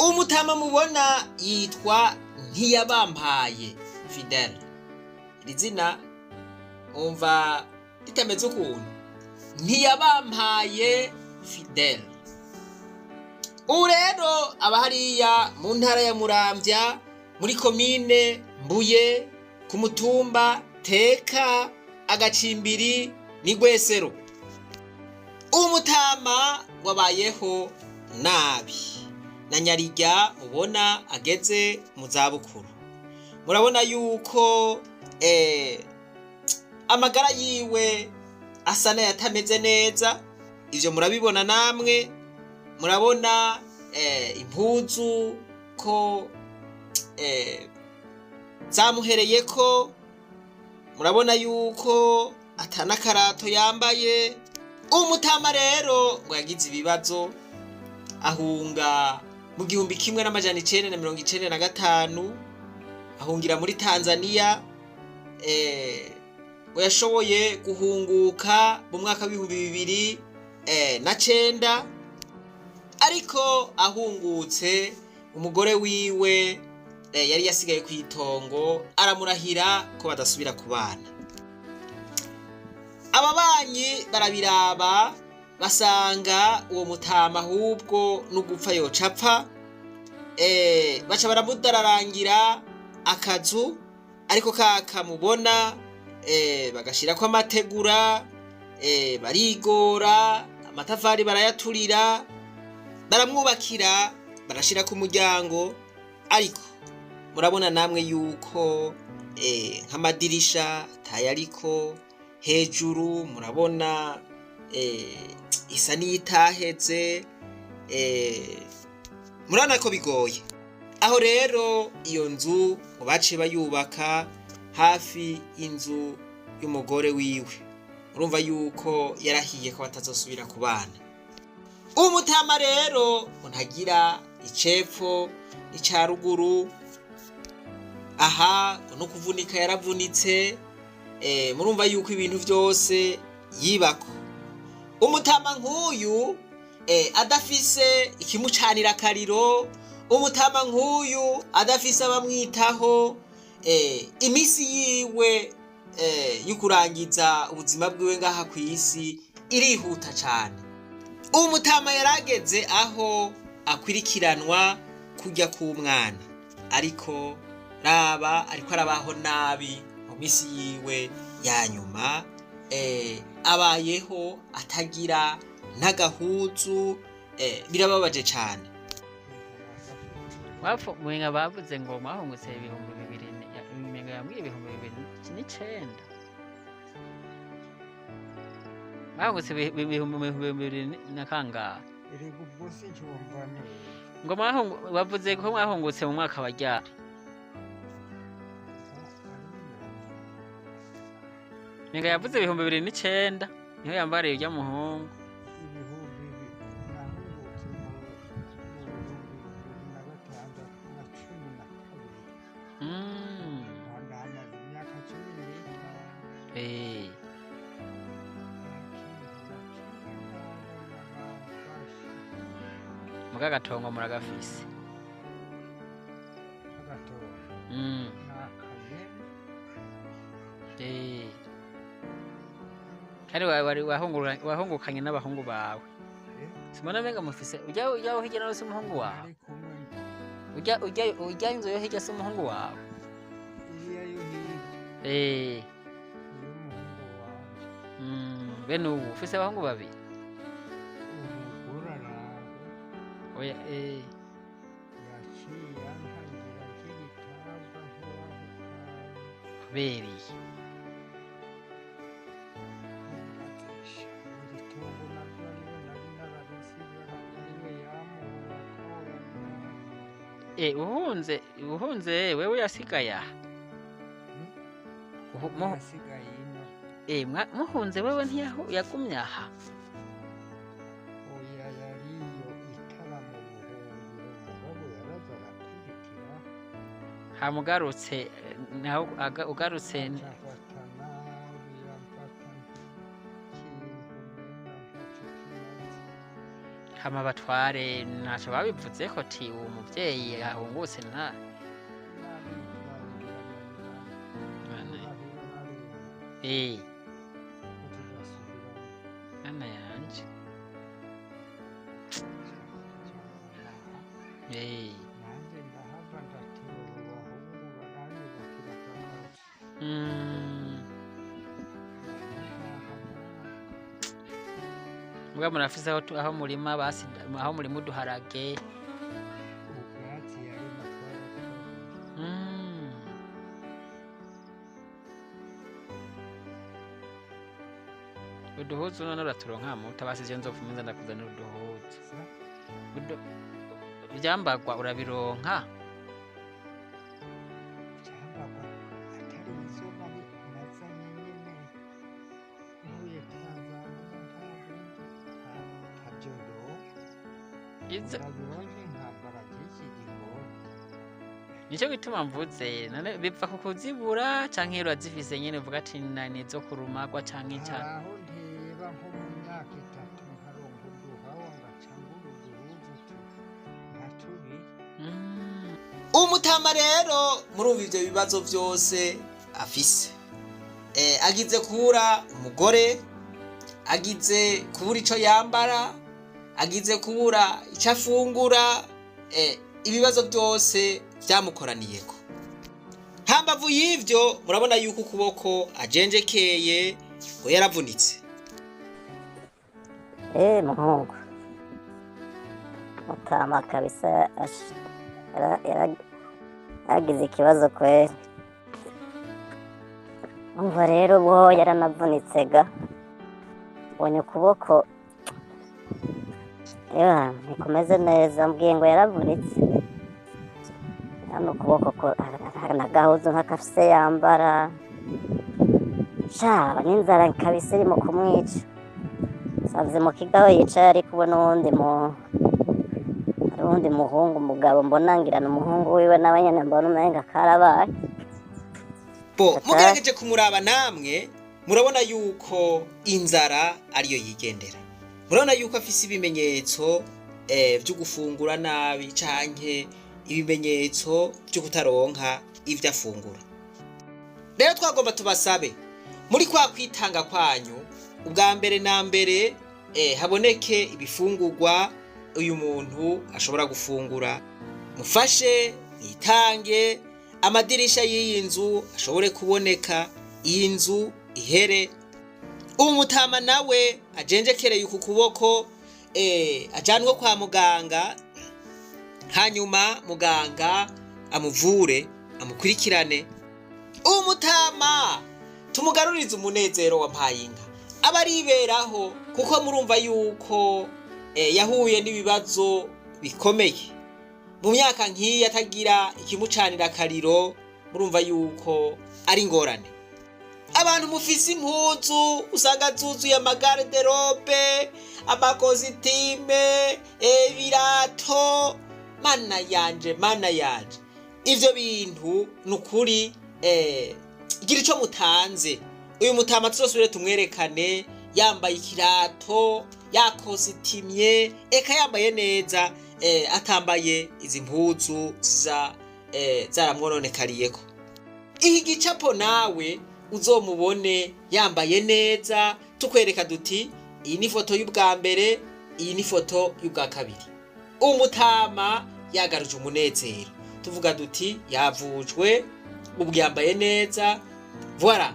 Umutama mubona yitwa Ntiyabampaye Fidele. Iri zina umva ritameze ukuntu. Ntiyabampaye Fidele ubu rero aba hariya mu ntara ya Muramvya, muri komine Mbuye, ku mutumba Teka, agacimbiri ni Rwesero. Umutama wabayeho nabi na nyarirya mubona ageze mu zabukuru. Murabona yuko amagara yiwe asa n'ayatameze neza, ivyo murabibona namwe. Murabona impuzu ko zamuhereyeko, murabona yuko atanakarato yambaye. Umutama rero ngo yagize ibibazo, ahunga mu 1995, ahungira muri Tanzania. Ngo yashoboye guhunguka mu mwaka w'2009, ariko ahungutse umugore wiwe yari yasigaye ku itongo aramurahira ko badasubira kubana. Ababanyi barabiraba, basanga uwo mutama ahubwo n'ugupfa yocapfa. Baca baramudararangira akazu, ariko kakamubona bagashirako amategura, barigora, amatafari barayaturira, baramwubakira, barashirako umuryango. Ariko murabona namwe yuko nk'amadirisha atayariko hejuru, murabona isa n'iyitaheze. Murabona ko bigoye. Aho rero iyo nzu ngo baciye bayubaka hafi y'inzu y'umugore wiwe. Urumva yuko yarahiye ko batazosubira kubana. Umutama rero ngo ntagira icepfo n'ica ruguru, aha ngo no kuvunika yaravunitse. Murumva yuko ibintu vyose yibako. Umutama nk'uyu adafise ikimucanira akariro, umutama nk'uyu adafise abamwitaho, imisi yiwe yo kurangiza ubuzima bwiwe ngaha kw'isi irihuta cane. Umutama yarageze aho akwirikiranwa kurya k'umwana, ariko raba ariko arabaho nabi mu misi yiwe ya nyuma. Abayeho atagira n'agahuzu. Birababaje cane. Mwenga bavuze ngo mwahungutse 2000, mwenga yambwiye 2009. Mwahungutse 2000 na kangahe? Erega ubwo sincyumva neza. Ngo bavuze ko mwahungutse mu mwaka wa ryari? Mwenga yavuze 2009, niho yambariye urya muhungu. Nahungutse mu 2006 na 12. Ndahamaze imyaka 15. Nta kintu na kimwe ndabona bamfashe. Muga agatongo muragafise? Agatongo ni akanyene. Kandi wahungukanye n'abahungu bawe? Simona menga mufise ujya hirya nawe si umuhungu wawe? Ari kumwe. Ujya inzu yo hirya si umuhungu wawe? Iriya yo hirya y'umuhungu wanje. Bene ubu ufise abahungu babiri? Umugore arawe. Oya. Yaciye antangira nk'igitabwa nk'uwahukanye. Kubera iki? Ndatesha iri tungo naryo ariwe nari nararisize, ariwe yamuha akora. Uhunze wewe yasigaye aha? Yasigaye ino. Muhunze wewe yagumye aha? Oya, yariyo itara mu buhungiro, mugabo yaraza arakurikira. Hamugarutse naho ugarutse. Acafata nabi, amfata nk'ikintu umenga ntaco kimaze. Hama batware ntaco babivuzeko ti uwo muvyeyi ahungutse nta Mana, mana yanje. Nanjye ndahava ndatera abahungu baranyubakira akamazu. Muga murafise aho aho murima basi, aho murima uduharage? Ubwatsi yarima twaratwaye. Uduhuzu none uraturonka muta basi je nzopfuma nza ndakuzanira uduhuzu. Ivyambagwa urabironka? Cyangwa atari izo nari nazanye nyine mvuye Tanzania, nta bindi ntabyo ndonka. Izo Ndabironke nkambara by'iki gikoni. Nico gituma mvuze none biva ku kuzibura canke urazifise nyene uvuga ati nizo kurumagwa canke Hari ca aho nteba nko mu myaka 3 nkaronka uduhawa ngaca ngura uduhuzu nka tubiri. Umutama rero murumva ivyo bibazo vyose afise, agize kubura umugore, agize kubura ico yambara, agize kubura ico afungura, ibibazo byose vyamukoraniyeko. Hambavu y'ivyo murabona yuko ukuboko ajenjekeye ngo yaravunitse. Muhungu mutama kabisa yaragize ikibazo kweri. Umva rero ubwo yaranavunitse ga, mbonye ukuboko ewa ntikumeze neza, mbwiye ngo yaravunitse hano ukuboko nagahuzu nk'akafise yambara shaba n'inzara kabisa irimo kumwica. Sanze mu kigaho yicaye ari kumwe n'uwundi mu hari uwundi muhungu umugabo mbona ngirana umuhungu wiwe nawe nyene mbona umenga karabaye. Bo Ata. mugerageje kumuraba namwe murabona yuko inzara ariyo yigendera, murabona yuko afise ibimenyetso vyo gufungura nabi canke ibimenyetso vyo kutaronka ivyo afungura. Rero twagomba tubasabe muri kwa kwitanga kwanyu, ubwa mbere na mbere haboneke ibifungurwa uyu muntu ashobora gufungura, mufashe mwitange amadirisha y'iyi nzu ashobore kuboneka, iyi nzu ihere, umutama nawe ajenjekereye uku kuboko, ajanwe kwa muganga, hanyuma muganga amuvure amukurikirane. Umutama tumugarurize umunezero wampaye inka aba ariberaho, kuko murumva yuko yahuye n'ibibazo bikomeye mu myaka nk'iyi atagira ikimucanira akariro, murumva yuko ari ingorane. Abantu mufise impuzu usanga zuzuye amagarderobe, amakositime, ibirato, mana yanje, mana yanje, ivyo bintu ni ukuri, gira ico mutanze uyu mutama tuzosubire tumwerekane yambaye ikirato, yakositimye, eka yambaye neza, atambaye izi mpuzu ziza zaramwononekariyeko. Iki gicapo nawe uzomubone yambaye neza, tukwereka duti iyi ni foto y'ubwa mbere, iyi ni foto y'ubwa kabiri, umutama yagaruje umunezero, tuvuga duti yavujwe ubu yambaye neza, voilà,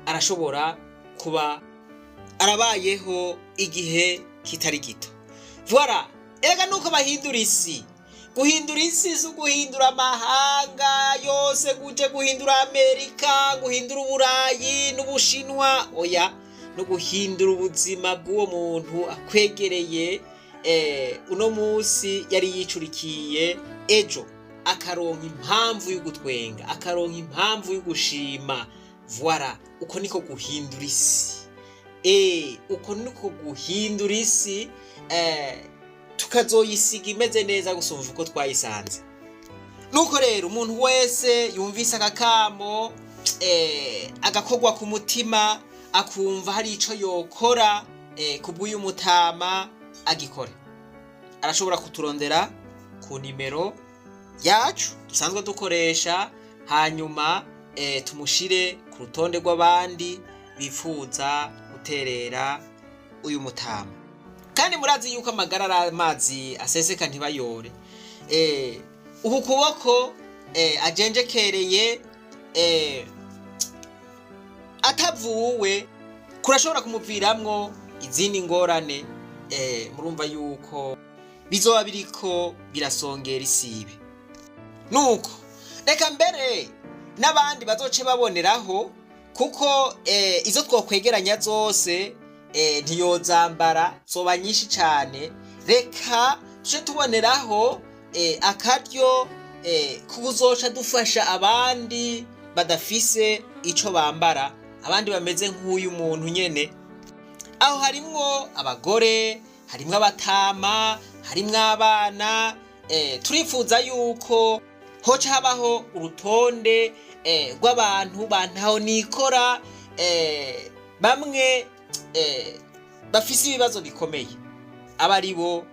arashobora kuba arabayeho igihe kitari gito. Voilà, erega nuko bahindura isi. Guhindura isi si uguhindura amahanga yose, guje guhindura Amerika, guhindura Uburayi n'Ubushinwa, oya, no guhindura ubuzima bw'uwo muntu akwegereye, uno munsi yari yicurikiye, ejo akaronka impamvu y'ugutwenga, akaronka impamvu y'ugushima. Voilà, uko niko guhindura isi. Uko niko guhindura isi, tukazoyisiga imeze neza gusumva uko twayisanze. Nuko rero umuntu wese yumvise aka kamo, agakorwa ku mutima, akumva hari ico yokora kubw'uyu mutama, agikore. Arashobora kuturondera ku nimero yacu dusanzwe dukoresha, hanyuma tumushire ku rutonde rw'abandi bifuza guterera uyu mutama. Kandi murazi yuko amagara ari amazi aseseka ntibayore. Uku kuboko ajenjekereye atavuwe kurashobora kumuviramwo izindi ngorane. Murumva yuko bizoba biriko birasongera isibe. Nuko reka mbere n'abandi bazoce baboneraho, kuko izo twokwegeranya zose ntiyozambara, zoba nyinshi cane. Reka tuce tuboneraho akaryo kuzoca dufasha abandi badafise ico bambara, abandi bameze nk'uyu muntu nyene. Aho harimwo abagore, harimwo abatama, harimwo abana. Turifuza yuko hoca habaho urutonde rw'abantu bantaho nikora, bamwe bafise ibibazo bikomeye, aba ari bo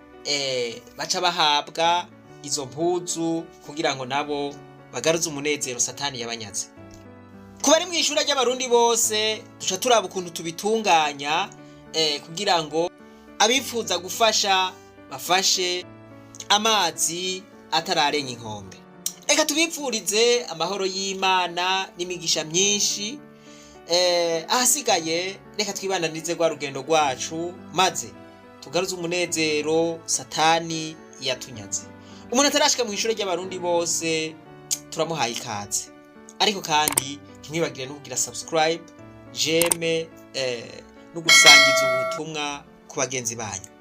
baca bahabwa izo mpuzu kugira ngo nabo bagaruze umunezero Satani yabanyaze. Kuba ari mu ishuri ry'Abarundi bose, duca turaba ukuntu tubitunganya kugira ngo abifuza gufasha bafashe amazi atararenga inkombe. Reka tubipfurize amahoro y'Imana n'imigisha myinshi. Ahasigaye reka twibananize rwa rugendo rwacu, maze tugaruze umunezero Satani yatunyaze. Umuntu atarashika mu ishuri ry'Abarundi bose turamuhaye ikaze, ariko kandi ntimwibagire no kugira subscribe, j'aime, no gusangiza ubutumwa ku bagenzi banyu.